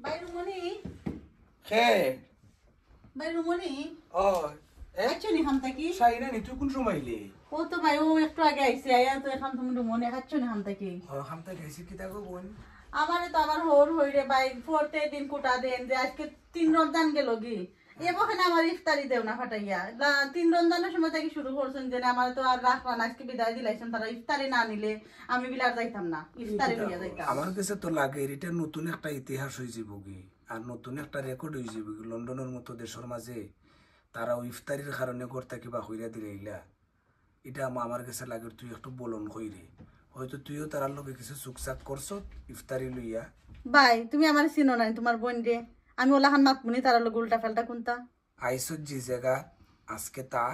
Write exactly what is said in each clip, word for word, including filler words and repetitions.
ভাই রুমনি? খে? ভাই রুমনি? ও, এ? আইছো নি কাম থাকি? শাহিনা নি, তুই কোন সময় আইলি? ও তো ভাই, ও একটু আগে আইছে, আইয়া তো এখন তুমি রুমনি, আইছো নি কাম থাকি? ও, কাম থাকি আইছি, কিতা গো বোন? আমারে তো আমার হউর হইরে ভাই, প্রত্যেক দিন কুটা দেন যে আজকে তিন রমজান গেল গি। এ বখানে আমার ইফতারি দেও না ফাটাইয়া। লা-, তিন রমজানের সময় থাকি শুরু করছইন যে না, আমারে তো আর রাখরা না, আজকে বিদায় দিলাইছইন, তারা ইফতারি না নিলে আমি বিলার যাইতাম না, ইফতারি লইয়া যাইতাম। আমার কাছে তো লাগে এটা নতুন একটা ইতিহাস হয়ে যাবো কি, আর নতুন একটা রেকর্ড হয়ে যাবো কি, লন্ডনের মতো দেশের মাঝে তারা ওই ইফতারির কারণে ঘর থাকি বার কইরা দিলাইলা। এটা আমা-, আমার কাছে লাগে তুই একটু বলন কইরে। হয়তো তুইও তারার লগে কিছু চুকচাক করছ ইফতারি লইয়া। ভাই, তুমি আমার চিনো নাই, তোমার বোন রে। আমি ওলাখান মাতমুনি তারার লগে উল্টা পাল্টা কোনটা। আইসত যে জায়গা আজকে তা,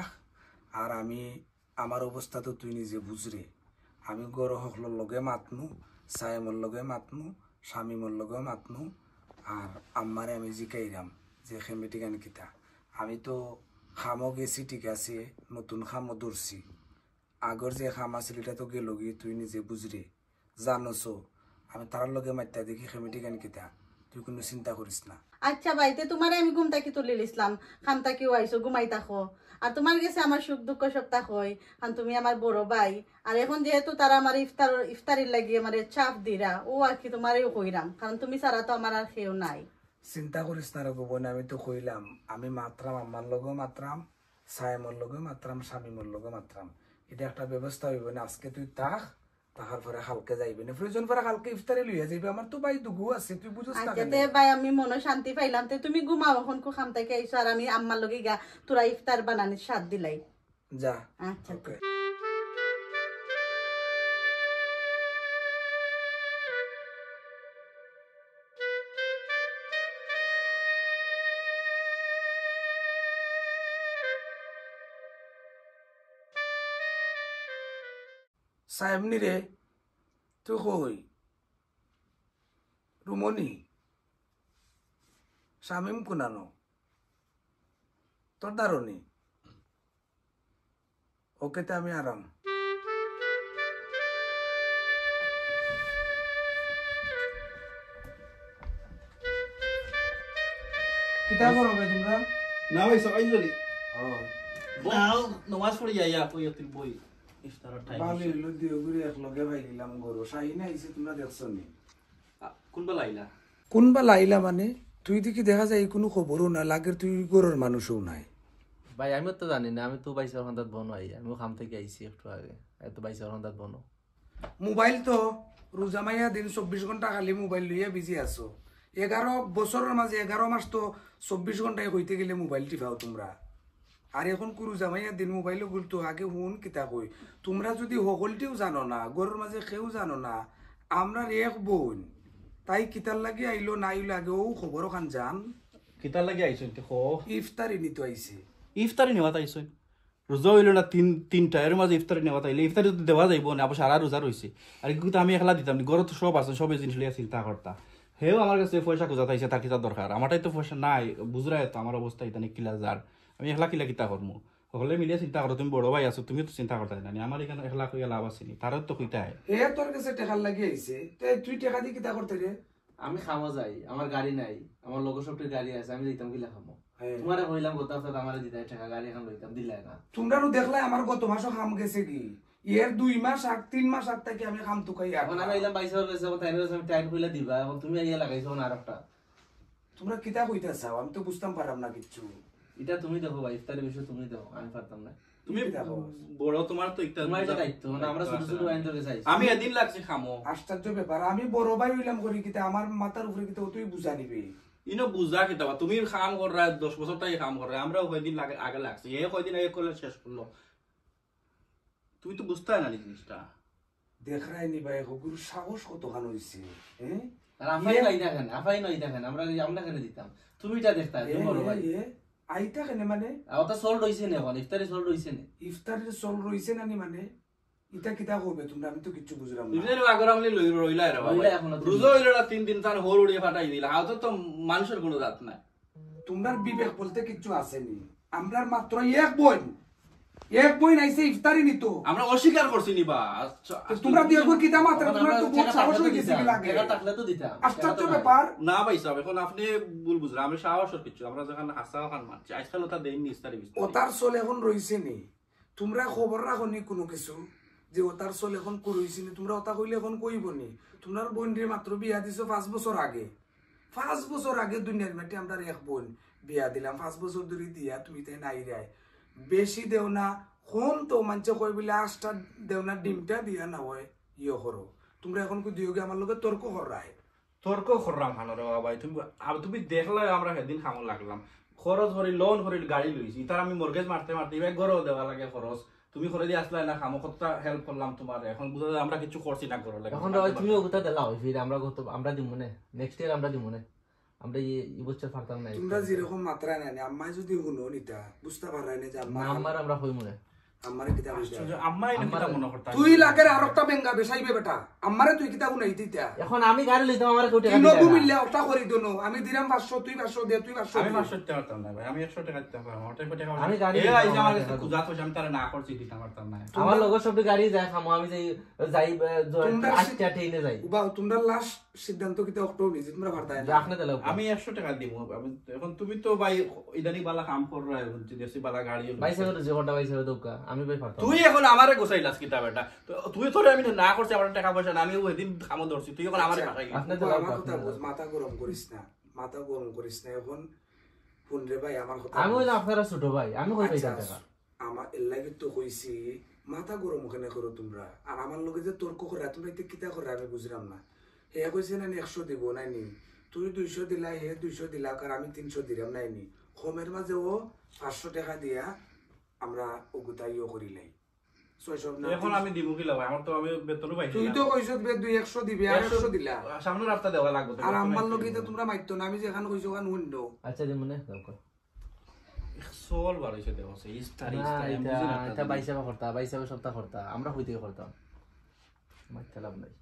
আর আমি আমার অবস্থা তো তুই নিজে বুঝরে। আমি গরো হকলর লগে মাতমু, সায়েমর লগে মাতমু, শামিমর লগে মাতমু, আর আম্মারে আমি জিকাইরাম যে খেমিটি গান কিতা। আমি তো খামো গেছি, ঠিক আছে, নতুন খামো ধরছি। আগর যে খাম আছিল, এটা তো গেল গিয়ে, তুই নিজে বুঝরে, জানোসও। আমি তারার লগে মাতিয়া দেখি খেমিটি গান কিতা, তুই কোনো চিন্তা করিস না। আচ্ছা ভাই, তে তোমারে আমি ঘুম থাকি তুলিলিছলাম, খাম থাকিও আইছো, ঘুমাই থাকো। আর তোমার গেছে আমার সুখ দুঃখ সব থাকই, কারণ তুমি আমার বড় ভাই। আর এখন যেহেতু তারা আমার ইফতার, ইফতারির লাগি আমারে চাপ দিরা, ও আর কি তোমারেও কইরাম, কারণ তুমি ছাড়া তো আমার আর কেউ নাই। চিন্তা করিস না রে গো বোন, আমি তো কইলাম, আমি মাতরাম, আম্মার লগেও মাতরাম, সায়েমর লগেও মাতরাম, শামিমর লগেও মাতরাম। এটা একটা ব্যবস্থা হইব না, আজকে তুই থাক, তাহার পরে কালকে যাইবে না, প্রয়োজন পরে কালকে ইফতারি লইয়া যাইবে। আমার তো ভাই দুগু আছে, তুই বুঝছ না আচ্ছা, কেন? তে ভাই, আমি মনে শান্তি পাইলাম। তে তুমি ঘুমাও, এখন কো খাম থাকি আইছো, আর আমি আম্মার লগে গিয়া তোরা ইফতার বানানির সাথ দিলাই। যা। আচ্ছা, ওকে। সাহেবনি রে, তুই কই? রুমনি? শামিম কুনানো? তোর দারুনি? ওকে, তে আমি আরাম। কিতা করো বে তোমরা? না ভাই, সকাল জলি। ও। নাও, নমাজ পড়ি যাই, আপু, ইয়তিল বই। ইফতারর টাইম ভালো হইছে। হইলো, দিও ঘুরে এক লগে ভাই নিলাম গরু। শাহিনা আইছে, তোমরা দেখছো নি? আ, কোনবা লাইলা? কোনবা লাইলা মানে? তুই দেখি দেখা যায় কোনো খবরও না, লাগের তুই ঘরর মানুষও নাই। ভাই, আমিও তো জানি না, আমি তো বাইশার হন্দাত বনো আই, আমিও কাম থাকি আইছি একটু আগে, এত বাইশার হন্দাত বনো। মোবাইল তো রোজা মাইয়া দিন চব্বিশ ঘন্টা খালি মোবাইল লইয়া বিজি আছো। এগারো বছরর মাঝে এগারো মাস তো চব্বিশ ঘন্টায় কইতে গেলে মোবাইল টিপাও তোমরা। আর এখন কুরু জামাইয়া দিন মোবাইল গুলতো আগে হুন কিতা কই। তোমরা যদি হকলটিও জানো না, ঘরর মাঝে কেউ জানো না, আমরার এক বোন, তাই কিতার লাগি আইলো না আইলো আগে ও খবর ওখান জান। কিতার লাগি আইছো ইতে কও? ইফতারি নিতো আইছে। ইফতারি নেওয়াত আইছো? রোজা হইলো না তিন, তিনটা, এর মাঝে ইফতারি নেওয়াত আইলে ইফতারি তো দেওয়া যাইবো না, আবার সারা রোজা রইছে। আর কিন্তু আমি একলা দিতাম নি, ঘরো তো সব আছে, সবে জিনিস লইয়া চিন্তা করতা। হেও আমার কাছে পয়সা খুঁজাত আইছে, তার কিতা দরকার? আমারটাই তো পয়সা নাই, বুঝরায় তো আমার অবস্থা ইতানি কিলা যার। আমি একলা কিলা কিতা করমু? হকলে মিলিয়া চিন্তা করো, তুমি বড় ভাই আছো, তুমিও তো চিন্তা করতায় না নি, আমার এখানে একলা কইয়া লাভ আছে নি, তারও তো কইতায়। হে তোর কাছে টেকার লাগি আইছে, তে তুই টেকা দি কিতা করতে রে? আমি খামো যাই, আমার গাড়ি নাই, আমার লগর সবটির গাড়ি আছে, আমি যাইতাম কিলা খামো? হ্যাঁ। তোমারে কইলাম গত হাপ্তাত আমারে দিতায় টেকা, গাড়ি এখন লইতাম, দিলায় না। তোমরারও দেখলায় আমার গত মাসও খাম গেছে কি? এর দুই মাস আগ, তিন মাস আগ থাকি আমি খাম তুকাই আর এখন আমি আইলাম বাইশার কাছে, এখন তাইন কাছে আমি টাইট কইলা দিবা, এখন তুমি আইয়া লাগাইছো এখন আর একটা। তোমরা কিতা কইতা চাও? আমি তো বুঝতাম পারলাম না কিচ্ছু। এটা তুমি দেখো ভাই, ইফতারের বিষয়ে তুমি দেখো, আমি পারতাম না। তুমি কিতা কও? বড়, তোমার তো একটা তোমার এটা দায়িত্ব, মানে আমরা ছোট ছোট আইন ধরে চাইছি। আমি এদিন লাগছি খামো। আশ্চর্য ব্যাপার, আমি বড় ভাই হইলাম করি কিতা, আমার মাথার উপরে কিতা তুই বুঝা নিবি? ইনো বুঝা কিতা বা? তুমি কাম কররা, দশ বছর থাকি কাম কররা, আমরাও কয়দিন লাগে, আগে লাগছি, এ কয়দিন আগে করলে শেষ করলো। তুমি তো বুঝতায় না নি জিনিসটা। দেখরায় নি ভাই, হগুর সাহস কতখান হইছে, হ্যাঁ? আর আফাই ইয়ে নাই দেখেন, আফাই নাই দেখেন, আমরা, আমরা কেন দিতাম? তুমি এটা দেখতা, এ, তুমি বড় এ, ভাই। এ, আইতা কেনে মানে? আর ওটা সল্ট হইছে না এখন, ইফতারি সল্ট হইছে না। ইফতারির সল্ট রইছে না নি মানে? ইটা কিতা কইবে তোমরা? আমি তো কিচ্ছু বুঝলাম না। তুমি যেন আগর আমলে লই রইলা রে বাবা। রইলা এখনো তুমি। রোজা হইলো না তিন দিন, তার হোর উড়িয়ে ফাটাই দিলা। হাও তো, তো মানুষের কোনো জাত নাই। তোমরার বিবেক বলতে কিচ্ছু আছে নি। আমরার মাত্র এক বোন। এক বইন আইছে ইফতারি নিতো। আমরা অস্বীকার করছি নি বা। আচ্ছা, তো তোমরা দুই একবার কিতা মাত্র, তোমরা তো বহুত সাহস অইগেছে কি লাগে। টাকা থাকলে তো দিতাম। আশ্চর্য ব্যাপার। না ভাই সাহেব, এখন আপনি ভুল বুঝলেন। আমি সাহসর কিছু, আমরা যখন হাসা ওখান মানছি, আজকাল ওটা দেননি ইফতারি বিস্তারি। ওতার চল এখন রইছে নি। তোমরা খবর রাখো নি কোনো কিছু যে ওতার চল এখন কু রইছে নি? তোমরা ওতা কইলে এখন কইব নি? তোমরার বইনরে মাত্র বিয়া দিছো পাঁচ বছর আগে। পাঁচ বছর আগে দুনিয়ার মাটি আমরা এক বইন বিয়া দিলাম, পাঁচ বছর ধরে দিয়া তুমি তাই নাই রায়। বেশি দেও না, কম তো মানছে কই বলে আটটা দেও না, ডিমটা দিয়া না হয় ইয়ে করো। তোমরা এখন কই দিওগে আমার লগে তর্ক কররায়। তর্ক করলাম হানো রে বাবা, তুমি আব-, তুমি দেখলে আমরা সেদিন খামো লাগলাম, খরচ করি, লোন করি গাড়ি লইছি, তার আমি মর্গেজ মারতে মারতে এবার ঘরও দেওয়া লাগে খরচ। তুমি করে দিয়ে আসলে না খামো, কতটা হেল্প করলাম তোমার, এখন বুঝা যায় আমরা কিছু করছি না করো লাগে। এখন ভাই তুমি ওগুতা দিলা হই, ফির আমরা কত আমরা দিমু নে, নেক্সট ইয়ার আমরা দিমু নে। আমরা এই এই বছর পারতাম না। তোমরা যেরকম মাত্রা নেন, আম্মায় যদি হুনো নিতা, বুঝতে পাররায় না যে আম্মা না, আমার আমরা হইমু নে। আম্মারে কিতা বুঝতে আশ্চর্য, আম্মা এটা কিতা মনে করতা? তুই লাগের আর একটা বেঙ্গা বেসাইবে বেটা। আম্মারে তুই কিতা হুনাই দিতা? এখন আমি গাড়ি লইতাম, আমার কেউ টাকা তিন দিতা না। মিললে একটা করি দোনো, আমি দিলাম পাঁচশো, তুই পাঁচশো দে, তুই পাঁচশো আমি দে। পাঁচশো দিতে পারতাম না ভাই, আমি একশো টাকা দিতে পারতাম না। ওটাই কোটি খাওয়া আমি গাড়ি এ লইতাম, ভাই, যে আমার আমার টাকা কাছে দিতাম। কুজা পয়সা আমি তারা না করছি, দিতে পারতাম না। আমার লগর সব গাড়ি যায় খামো, আমি যাই যাই তোমরা আটটা ট্রেনে যাই। উবা, তোমরা লাস্ট সিদ্ধান্ত কিতা অকটাও নিজে তোমরা পারতায় না। রাখনে দিলাও। আমি একশো টাকা দিব। আমি এখন তুমি তো ভাই ইদানি বালা কাম কররা, এখন যদি দেখছি বালা গাড়ি হলো। ভাই সাহেব যে কটা ভাই সাহেব দৌকা, আমি ভাই পারতাম। তুই এখন আমারে গোসাইলাস কিতা বেটা? তো তুই তোরে আমি না করছি আমার টাকা পয়সা না, আমি ওই দিন খামো ধরছি, তুই এখন আমারে আচ্ছা, পাঠাই। আপনার উবা, দিলাও আমার আপনি কথা দিলাও। বুঝ, মাথা গরম করিস না, মাথা গরম করিস না। এখন হুন রে ভাই, আমার কথা আমি বুঝ। ওই আপনারা ছোট ভাই, আমি কই আচ্ছা, পাইতাম টাকা? আমার এর লাগি তো কইছি, মাথা গরম কেনে করো তোমরা? আর আমার লগে যে তর্ক কররা, তোমরা ইতে কিতা কররা আমি বুঝলাম না। হে কইছে না নি একশো দিব, নাই নি? তুই দুইশো দিলা, হে দুইশো দিলা, আর আমি তিনশো দিলাম, নাই নি? কমের মাঝে ও পাঁচশো টাকা দিয়া আমরা ওগুতা ইয়ে করিলাই। ছয়শো না, এখন আমি দিব কিলা ভাই? আমার তো আমি বেতনও পাইছি তুই না। তো কইছস বে দুই একশো দিবি, আর একশো দিলা। সামনের হাপ্তা দেওয়া লাগবে তো। আর আমার লগে তো তোমরা মাইতো না, আমি যেখান কইছো ওখান হুনলো। আচ্ছা, দিমু নে, দৌকা। সল বার হইছে দেওয়া আছে, ইস্তারি, না, ইস্তারি, আমি এটা বুঝি না এটা আপনার ভাই সাহেব করতা, ভাই সাহেব সবটা করতা, আমরা হইতেই করতাম। মাইতে লাভ নাই।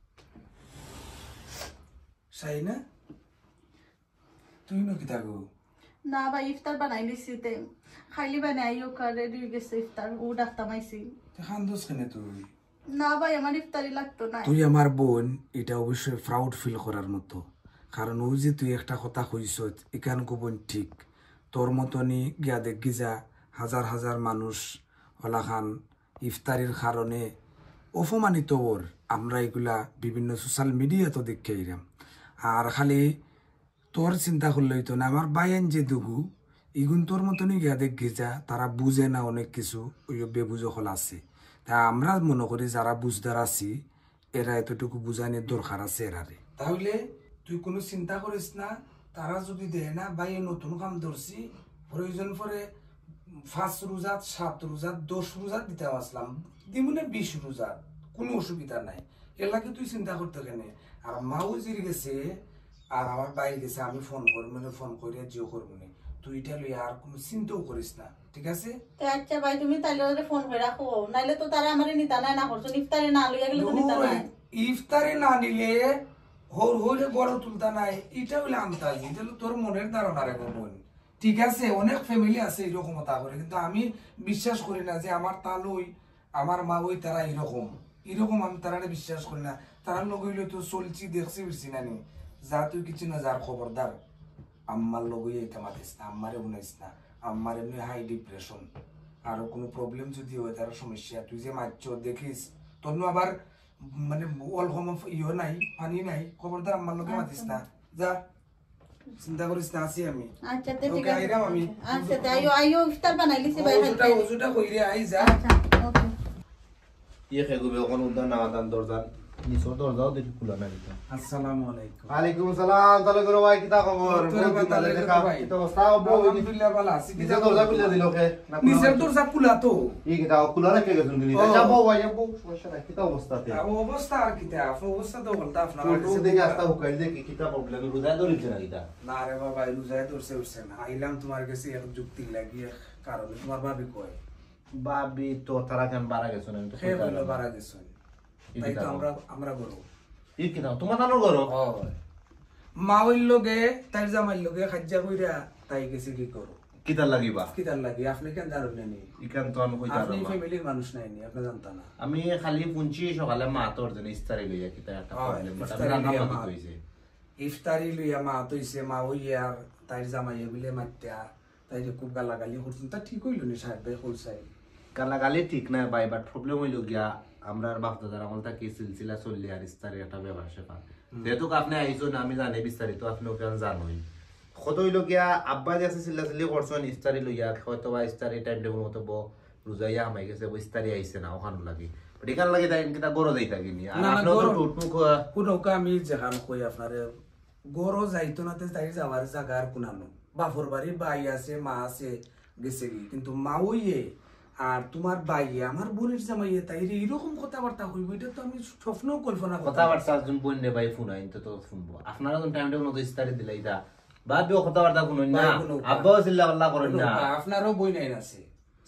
শাহিনা, তুই নো কিতা গো? না ভাই, ইফতার বানাই নিছি তে। খাইলি বানাই আইও কা, রেডি হয়ে গেছে ইফতার, ও ডাকতাম আইছি। তুই কান্দস কেনে তুই? না ভাই, আমার ইফতারি লাগতো না। তুই আমার বইন, এটা অবশ্যই প্রাউড ফিল করার মতো। কারণ ওই যে তুই একটা কথা কইছস, ইখান কো বইন ঠিক। তোর মতনই গিয়া দেখি যা, হাজার হাজার মানুষ ওলাখান ইফতারির কারণে অপমানিত অর। আমরা এগুলা বিভিন্ন সোশ্যাল মিডিয়াত দেখি আইরাম। আর খালি তোর চিন্তা করলে হইতো না, আমার বাইয়ান যে দুগু, ইগুন তোর মতনই গিয়া দেখি যা, তারা বুঝে না অনেক কিছু, ওই বেবুঝ অকল আছে। তা আমরা মনে করি যারা বুঝদার আছি, এরা এতটুকু বুঝানির দরকার আছে এরারে। তাহলে তুই কোনো চিন্তা করিস না, তারা যদি দেয় না, ভাই, এই নতুন কাম ধরছি, প্রয়োজন পড়ে পাঁচ রোজাত, সাত রোজাত, দশ রোজাত দিতাম আসলাম, দিমুনে বিশ রোজাত, কোনো অসুবিধা নাই। এর লাগি তুই চিন্তা করতে কেনে? আর মাও জির গেছে, আর আমার ভাইর গেছে, আমি ফোন করবো, মানে ফোন করে জিও করবো নি। তুই এটা লইয়া আর কোনো চিন্তাও করিস না, ঠিক আছে? তে আচ্ছা ভাই, তুমি তাইলে ওরে ফোন করে রাখো, নাইলে তো তারা আমারে নিতা নাই, না করছো, ইফতারে না লইয়া গেলে তো নিতা নাই। ইফতারে না নিলে হর হরে গড় তুলতা নাই, এটা হইলে আন্তাজি, এটা হলো তোর মনের ধারণা রে গো বোন। ঠিক আছে, অনেক ফ্যামিলি আছে এরকম তা করে, কিন্তু আমি বিশ্বাস করি না যে আমার তালই, আমার মা ওই তারা এরকম, এরকম আমি তারারে বিশ্বাস করি না। তারার লগে হইলে তো চলছি, দেখছি, ফিরছি না নি। যা তুই কিছু না, যার খবরদার আম্মার লগে এটা মাতিস না, আম্মারে হুনাইস না। আম্মার এমনি হাই ডিপ্রেশন, আরো কোনো প্রবলেম যদি হয়, তার সমস্যা, তুই যে মারছ দেখিস, তোর নু আবার মানে অল হোম ইয়ে নাই, পানি নাই, খবরদার আম্মার লগে মাতিস না। যা, চিন্তা করিস না, আছি আমি। আচ্ছা, তে ঠিক ওকে, আছে। আইরাম আমি। আচ্ছা, তে আইও, আইও, ইফতার বানাই লিছি ভাই, ওজুটা, খাইতে। ওজুটা কইরে আই যা। আচ্ছা, ওকে। ইয়ে খেগু বে অখন উদ্ধার না দান দরজা, নিচর দরজাও দেখি খোলা না দিতা। আসসালামু আলাইকুম। ওয়ালাইকুম সালাম, তাহলে করো ভাই, কিতা খবর? তোরা বহুত দিন বাতালে বাদে রে দেখা। ভাই। কিতা অবস্থা? ও বউ, আলহামদুলিল্লাহ, ভালো আছি। নিচর দরজা খুলে দিল কে? না, নিচের খোলা দরজা খোলা তো। ই কিতা খোলা রাখে গেছুন কিনি? ও। যাবো ভাই, যাবো, সমস্যা নাই, কিতা অবস্থা তে? আর অবস্থা আর কিতা? আপনি অবস্থা তো বলতে আপনার ছোট দেখি আস্তা হুকাইল দেখি, কিতা প্রবলেম? রোজা ধরিছে না কিতা? না রে বাবা, রোজায় ধরছে উঠছে না। আইলাম তোমার গেছে এক যুক্তি লাগি, এক কারণে। তোমার ভাবি কই? ভাবি তো তারা কেন বারা গেছো না? আমি তো হে কইতাম বললো না। বারা গেছে। এই তাই কিতা তো খবর? আমরা, আমরা গরু। ই কিতা? তোমার তানোর ঘরো? ও। মা ওই লগে, তাইর জামাইর লগে খাজ্জা কইরা তাই গেছে কি করো? কিতার লাগিবা? কিতার লাগি? আপনি কেন জানেন না নি? ইখান তো আমি কইতাম আপনি না। ফ্যামিলির মানুষ নাই নি, আপনি জানতা না। আমি খালি হুনছি সকালে মা তোর জন্য ইফতারি লইয়া কিতা একটা হয়, প্রবলেম, বাট আমি ইফতারি রান্না লইয়া বাদ মা। হইছে। ইফতারি লইয়া মা তইছে, মা ওই আর তাইর জামাইয়ে বিলে মাতিয়া, তাইরে খুব গালাগালি করছইন। তা ঠিক হইল নি সাহেব ভাই, কইছাই। গালাগালি ঠিক না ভাই, বাট প্রবলেম হইল গিয়া, আমরা আর বাপ দাদার আমল থাকি সিলসিলা চললি আর ইফতারির একটা ব্যাপার স্যাপার। যেহেতু আপনি আইছইন, আমি জানি বিস্তারিত, আপনি ওখানে জানোই। কত হইল গিয়া, আব্বা যে আছে চিল্লাচিল্লি করছইন ইফতারি লইয়া, হয়তো বা ইফতারি টাইম টেবিল মতো ব-, রোজাইয়া হামাই গেছে, ব ইফতারি আইছে না, ওখান লাগি। বাট এখান লাগি তাই কিতা গরো যাইতা কিনি। আর না, না, আপনার তো গরো- টুকটুক, আহ, কোনোকা আমি যেখান কই আপনারে, গরো যাইতো না, তে তাই যাওয়ার জাগা আর কুনানো। বাপর বাড়ি ভাই আছে, মা আছে, গেছে কি, কিন্তু মা ওইয়ে আর তোমার ভাইয়ে, আমার বোনের জামাইয়ে, তাইরে এরকম কথাবার্তা কইব, এটা তো আমি স্বপ্নেও কল্পনা করতে পারি না। কথাবার্তা একজন বোন রে ভাই, ফোন আইন তো, তো শুনবো। আপনারা যখন টাইম টেবিল মতো ইফতারি দিলাই দা, বাদ দিও কথাবার্তা শুনুন না। ভাই, কোনো আব্বাও চিল্লা পাল্লা করেন কোনো না। বা-, আপনারও বই নাই আছে।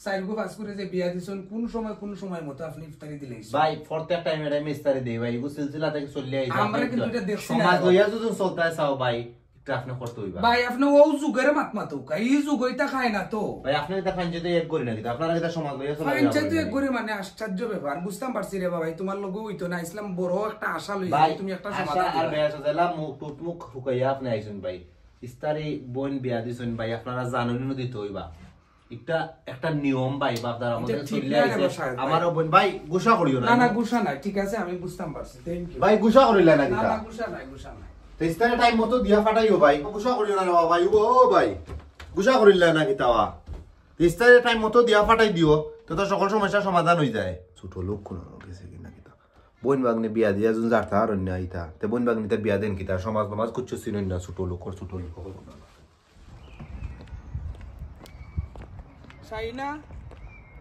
চাইরগু পাঁচ করে যে বিয়া দিছইন, কোন সময়, কোন সময় মতো আপনি ইফতারি দিলাইছইন? ভাই, প্রত্যেক টাইমে এটা আমি ইফতারি দেই ভাই, এগু সিলসিলা থেকে চলিয়া আইছে। আমরা কিন্তু এটা দেখছি না। সমাজ লইয়া যদি চলতে চাও ভাই, এটা আপনি করতে হইবা। ভাই, আপনি ও যুগের মাত মাতুক, এই যুগ ওইটা খায় না তো। ভাই, আপনি এটা ফাইন যদি এক করি না কিন্তু, আপনারা এটা সমাজ লইয়া চলা ফাইন যাবে চাইতে না। এক করে মানে আশ্চর্য ব্যাপার, বুঝতাম পারছি রে বাবা, তোমার লগে হইতো না, ইসলাম বড় একটা আশা লইয়া ভাই, তুমি একটা আশা সমাধান আর দিবা। বেয়াসা দিলা, মুখ টুট মুখ হুকাইয়া আপনি আইছইন ভাই। ইফতারি বোন বিয়া দিছইন ভাই, আপনারা জানুনি দিতে হইবা। একটা, একটা নিয়ম ভাই, বাপ দাদার এটা মধ্যে ঠিক চলে না রে আইছে। বাসায় ভাই। আমারও বোন ভাই, গুসা করিও না। না, না, গুসা নাই, ঠিক আছে, আমি বুঝতাম পারছি, থ্যাংক ইউ। ভাই, গুসা করিলা না না, কিতা? না, গুসা নাই, গুসা নাই। তো ইফতারের টাইম মতো দিয়া ফাটাইও ভাই। গুসা করিও না রে বাবা ভাই, ও ভাই। গুসা করিলা না কিতা বা? ইফতারের টাইম মতো দিয়া ফাটাই দিও, তো তো সকল সমস্যার সমাধান হয়ে যায়। ছোট লোক কোনো গেছে কি না কিতা? বোন বাগনি বিয়া দিয়া যুন যার তার অন্য আইতা। তে বোন বাগনি তার বিয়া দেন কিতা? সমাজ নমাজ কুচ্ছু চিনইন না, ছোট লোক, ছোট লোক। শাহিনা,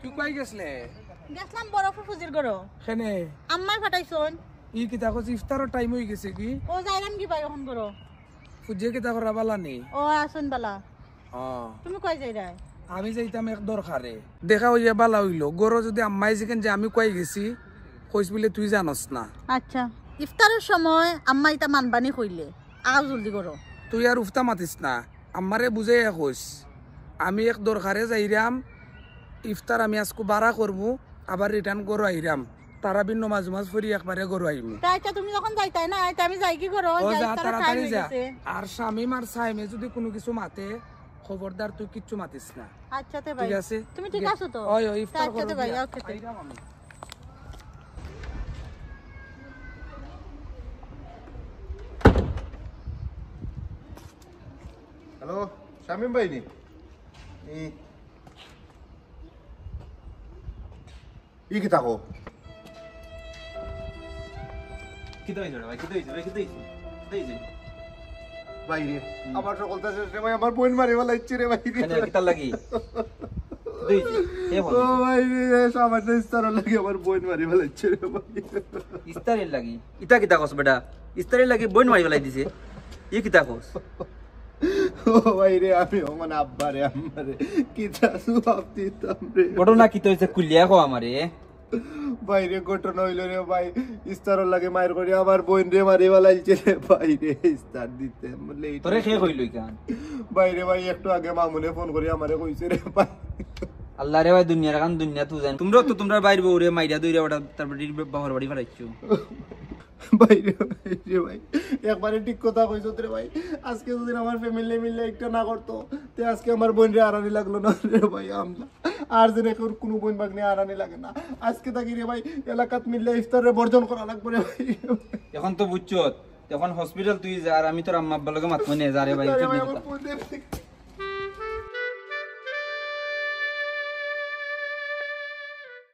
তুই কই গেছলে? গেছলাম বড় ফুফুজির ঘরো। কেনে? আম্মায় ফাটাইছইন। ই কিতা কছ, ইফতারর টাইম হই গেছে কি? ও যাইরাম কি ভাই অখন ঘরো? ফুজিয়ে কিতা করা বালা নি? ও আছইন বালা। হ্যাঁ। তুমি কই যাইরায়? আমি যাইতাম এক দরকারে। দেখা হইয়া বালা হইল। ঘরো যদি আম্মায় জিকেন যে আমি কই গেছি, কইস বুলে তুই জানস না। আচ্ছা। ইফতারর সময় আম্মা ইতা মানবানি কইলে। আও জলদি করো। তুই আর উফতা মাতিস না। আম্মারে বুঝাইয়া কইস। আমি এক দরকারে যাইরাম। ইফতার আমি আজকু বারা করমু, আবার রিটার্ন ঘরো আইরাম। তারাবির নমাজ উমাজ পড়ি একবারে ঘরো আইমু। তা আচ্ছা, তুমি যখন যাইতায় না, তে আমি যাই কি করো? ও যাই, যা, তারা তাড়াতাড়ি টাইম যা। হইগেছে। আর শামিম আর সাইমে যদি কোনো কিছু মাতে, খবরদার তুই কিচ্ছু মাতিস না। আচ্ছা তে ভাই। ঠিক আছে? তুমি ঠিক ঠিক- আছো তো? ওই, ওই ইফতার আচ্ছা তে করো ভাই, গিয়া। ওকে তে। আইরাম আমি। হ্যালো, শামিম ভাই নি? ই, ই কিতা কও? কিতা হইছে রে ভাই? কিতা হইছে রে? কিতা হইছে? কিতা হইছে? ভাই রে, আমার সকলতা শেষ রে ভাই, আমার বোন মারি ফালাইছে রে ভাই রে। কেনে, কিতার লাগি? কিতা হইছে? কে ফোন ও দিছে? ভাই রে, সামান্য ইফতারর লাগি আমার বোন মারি ফালাইছে রে ভাই। ইফতারির লাগি? ইতা কিতা কস বেটা? ইফতারির লাগি বোন মারি ফালাই দিছে? ই কিতা কস? ও ভাই রে, আমি অমন আব্বারে, আম্মারে কিতা জবাব দিতাম রে। ঘটনা কিতা হইছে খুলিয়া কও আমারে। ভাই রে, ঘটনা হইল রে ভাই, ইফতারর লাগি মাইর করি আমার বোন রে মারি ফালাইছে রে ভাই রে, ইফতার দিতে লেট। তোরে কে কইলো ইখান? ভাই রে ভাই, একটু আগে মামুনে ফোন করি আমারে কইছে রে ভাই। আল্লাহ রে ভাই, দুনিয়ার কান দুনিয়া তুই জান। তোমরা তো তোমরা বাইর বউরে মাইরা দইরা ওটা তারপর বাপর বাড়ি ফালাইছো। ভাই রে, ভাই রে ভাই, একবারে ঠিক কথা কইছত রে ভাই। আজকে যদি আমার ফ্যামিলি মিললে একটা না করতো, তে আজকে আমার বোন রে আরানি লাগলো না রে ভাই। আমরা আর যেন এখন কোনো বোন ভাগ্নে আরানি লাগে না। আজকে থাকি রে ভাই, এলাকাত মিললে ইফতারে বর্জন করা লাগবে রে ভাই। এখন তো বুঝছত, এখন হসপিটাল তুই যা, আর আমি তোর আম্মা আব্বার লগে মাতমু নে, যা রে ভাই, আরে তুই ভাই, নে আমার কথা। বোন রে।